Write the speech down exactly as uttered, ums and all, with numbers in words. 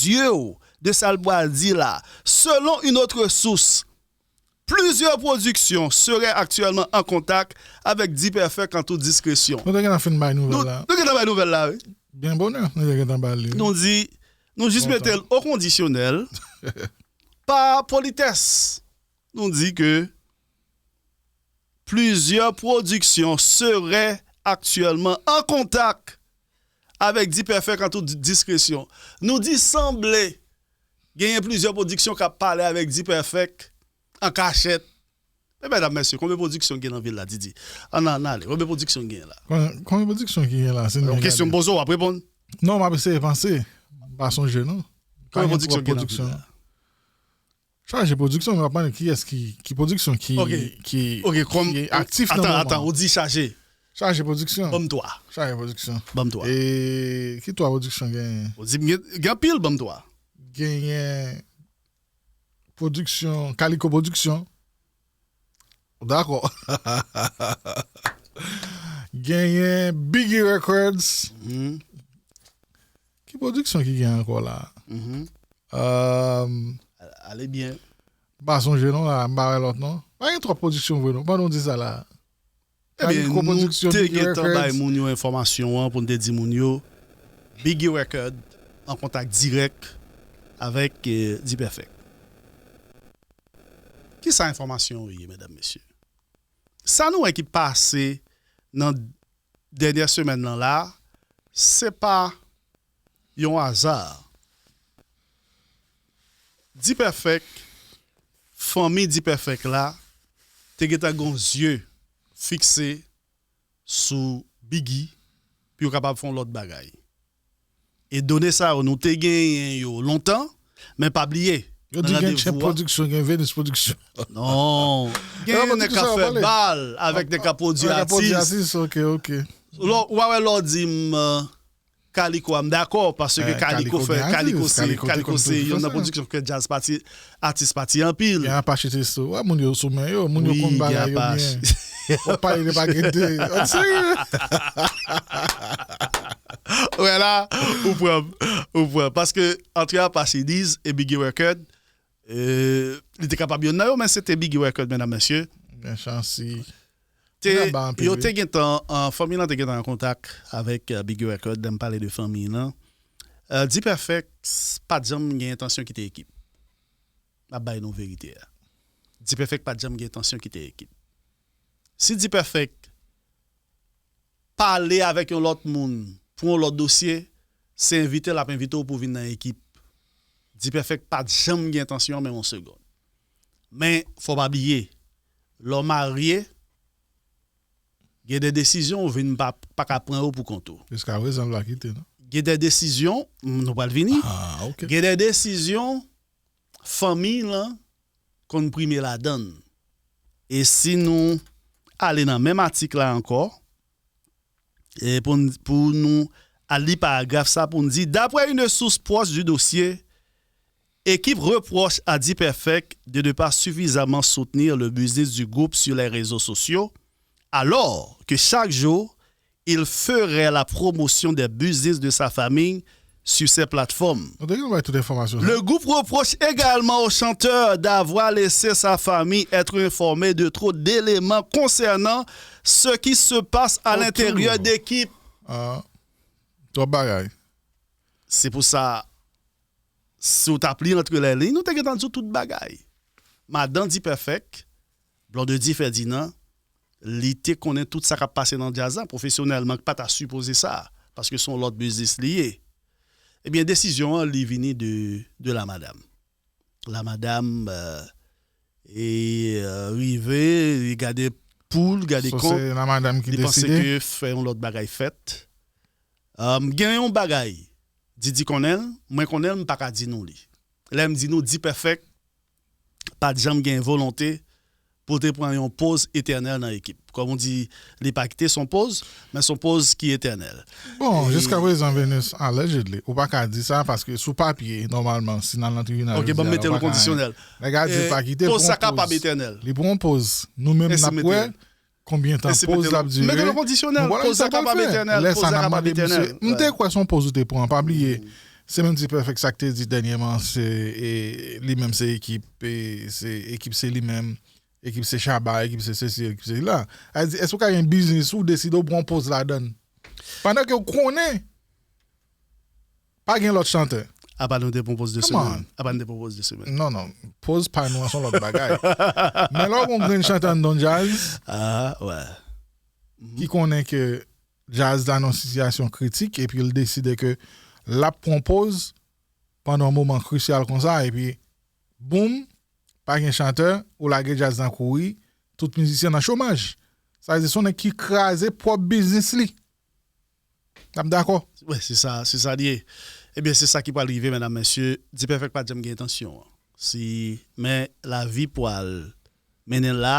zye w de sa l pral di la. Selon une autre source, plusieurs productions seraient actuellement en contact avec D-Perfect en toute discrétion. Nou te gentan fin bay nouvèl la. Nou gentan bay nouvèl la, wi. Byen bonè, nou te gentan ba l li. Nou di, nou jis mete l o kondisyonèl, pa politès. Nou di ke plusieurs productions seraient actuellement en contact avec D-Perfect en toute discrétion. Nou di sanble genyen plizyè pwodiksyon k ap pale avèk D-Perfect an kachèt. Men medam, mesye, konbyen pwodiksyon gen nan vil la, Didi? Ann, ann ale, konbyen pwodiksyon gen la? Konbyen pwodiksyon ki gen la? Se yon kesyon m poze w, w ap reponn? Non, m ap eseye panse. M pa sonje non. Konbyen pwodiksyon gen nan vil la? Chaje pwodiksyon, m ap mande kiyès ki, ki pwodiksyon ki, ki, ki aktif nan moman. Atan, ou di chaje. Chaje pwodiksyon. Ban m twa. Chaje pwodiksyon. Ban m twa. E ki twa pwodiksyon genyen? Ou di m gen, gen anpil, ban m twa. Genyen pwodiksyon, Kaliko Pwodiksyon. Dakò. Genyen Biggie Records. Ki pwodiksyon ki gen ankò la? Ale byen. M pa sonje non la, m pa wè lòt non. Pa gen twòp pwodiksyon vre non, pandan w di sa la. Ebyen, nou te gentan bay moun yo enfòmasyon an pou n te di moun yo, Biggie Record an kontak dirèk avèk D-Perfect. Kisa enfòmasyon yo ye, medam, mesye? Sa nou wè ki pase nan dènyè semèn nan la, se pa yon aza. D-Perfect, fanmi D-Perfect la te gentan gon zye fikse sou Biggie pou yo kapab fè yon lòt bagay. E done sa yo, nou te genyen yo lontan, men pa bliye. Yo di gen Champ Production, gen Venus Production. Non. Gen nèg k ap fè bal avèk nèg k ap pwodui atis. Ou pa wè lè w di m Kaliko a, m dakò, paske Kaliko fè, Kaliko se, Kaliko se youn nan pwodiksyon k fè djaz pati, atis pati anpil. Gen Apache Testo, wè moun yo sou men yo, moun yo konn bagay yo byen. W ap pale de pa gen de. An serye? Wè la, ou pran, ou pran. Paske antre Apache Diz e Biggie Record, li te kapab youn nan yo, men se te Biggie Record, medam, mesye. Gen chans si. Te, yo te gentan, fanmi lan te gentan an kontak avèk Biggie Record, lè m pale de fanmi lan. D-Perfect pa t janm gen entansyon kite ekip. M ap bay nou verite a. D-Perfect pa t janm gen entansyon kite ekip. Si D-Perfect pale avèk yon lòt moun pou yon lòt dosye, se envite l ap envite w pou w vin nan ekip. D-Perfect pa t janm gen entansyon an menm yon segonn. Men, fò w pa bliye, lè w marye, gen de desizyon ou vin pa, pa ka pran yo pou kont ou. Jiskaprezan, l pa kite, non? Gen de desizyon, nou pral vini. Ah, ok. Gen de desizyon, fanmi lan konn prime ladan l. E si nou ale nan menm atik la ankò, e pou, pou nou al li paragraf sa pou n di, d'après une source proche du dossier, Équipe reproche à D-Perfect de ne pas suffisamment soutenir le business du groupe sur les réseaux sociaux, alors que chaque jour, il ferait la promotion des business de sa famille sur ses plateformes. Le groupe reproche également au chanteur d'avoir laissé sa famille être informée de trop d'éléments concernant ce qui se passe à l'intérieur d'équipe. Twòp bagay. Se pou sa, si w t ap li antre lè liy, nou te gentan di w tout bagay. Madan D-Perfect, Blondedy Ferdinand, li te konnen tout sa k ap pase nan djaz la, pwofesyonèlman, k pa ta sipoze sa, paske se yon lòt biznis li ye. Ebyen, desizyon an, li vini de, de la madam. La madam, euh, e, euh, rive, li gade pou l, gade kont, li panse ke fè yon lòt bagay fèt. Euh, gen yon bagay, Didi konnen l, mwen konnen l, m pa ka di nou li. Lè m di nou, D-Perfect pa t janm gen volonte pou l te pran yon poz etènèl nan ekip. Kòm ou di, li pa kite, se yon poz, men se yon poz ki etènèl. Bon, jiskaprezan, Venus, allegedly, ou pa ka di sa, paske sou papye, nòmalman, si n al nan tribinal jodi a, ou pa ka. Ok, ban m mete l o kondisyonèl. Nèg la di l pa kite, poz sa kapab etènèl. Li pran yon poz. Nou menm, n ap wè konbyen tan poz la ap dire. Mete l o kondisyonèl, poz sa kapab etènèl. Lè sa, n ap mande misye. M te kwè se yon poz ou te pran, pa bliye. Se menm D-Perfect sa k te di dènyèman, se e, li menm se ekip, e, se ekip se li menm, ekip se Shabba, ekip se sesi, ekip se la. A di, èske w ka gen biznis ou deside w pran yon poz ladan l? Pandan ke w konnen pa gen lòt chantè. Apa nou te pran poz de Come semèn. On. Apa nou te pran poz de semèn. Non, non. Poz pa nou an se yon lòt bagay. Men lè w gen yon grenn chantè anndan djaz Ah, wè. ki konnen ke djaz la nan yon sitiyasyon kritik epi l deside ke l ap pran poz pandan yon moman krisyal konsa epi boum, pa gen chantè, ou lage djaz la kouri, tout mizisyen nan chomaj. Sa vle di se yon nèg ki kraze pwòp biznis li. N ap dakò? Wè, se sa, se sa li ye. Ebyen, se sa ki pral rive, medam, mesye. D-Perfect pa t janm gen entansyon an. Si, men lavi pral mennen l la,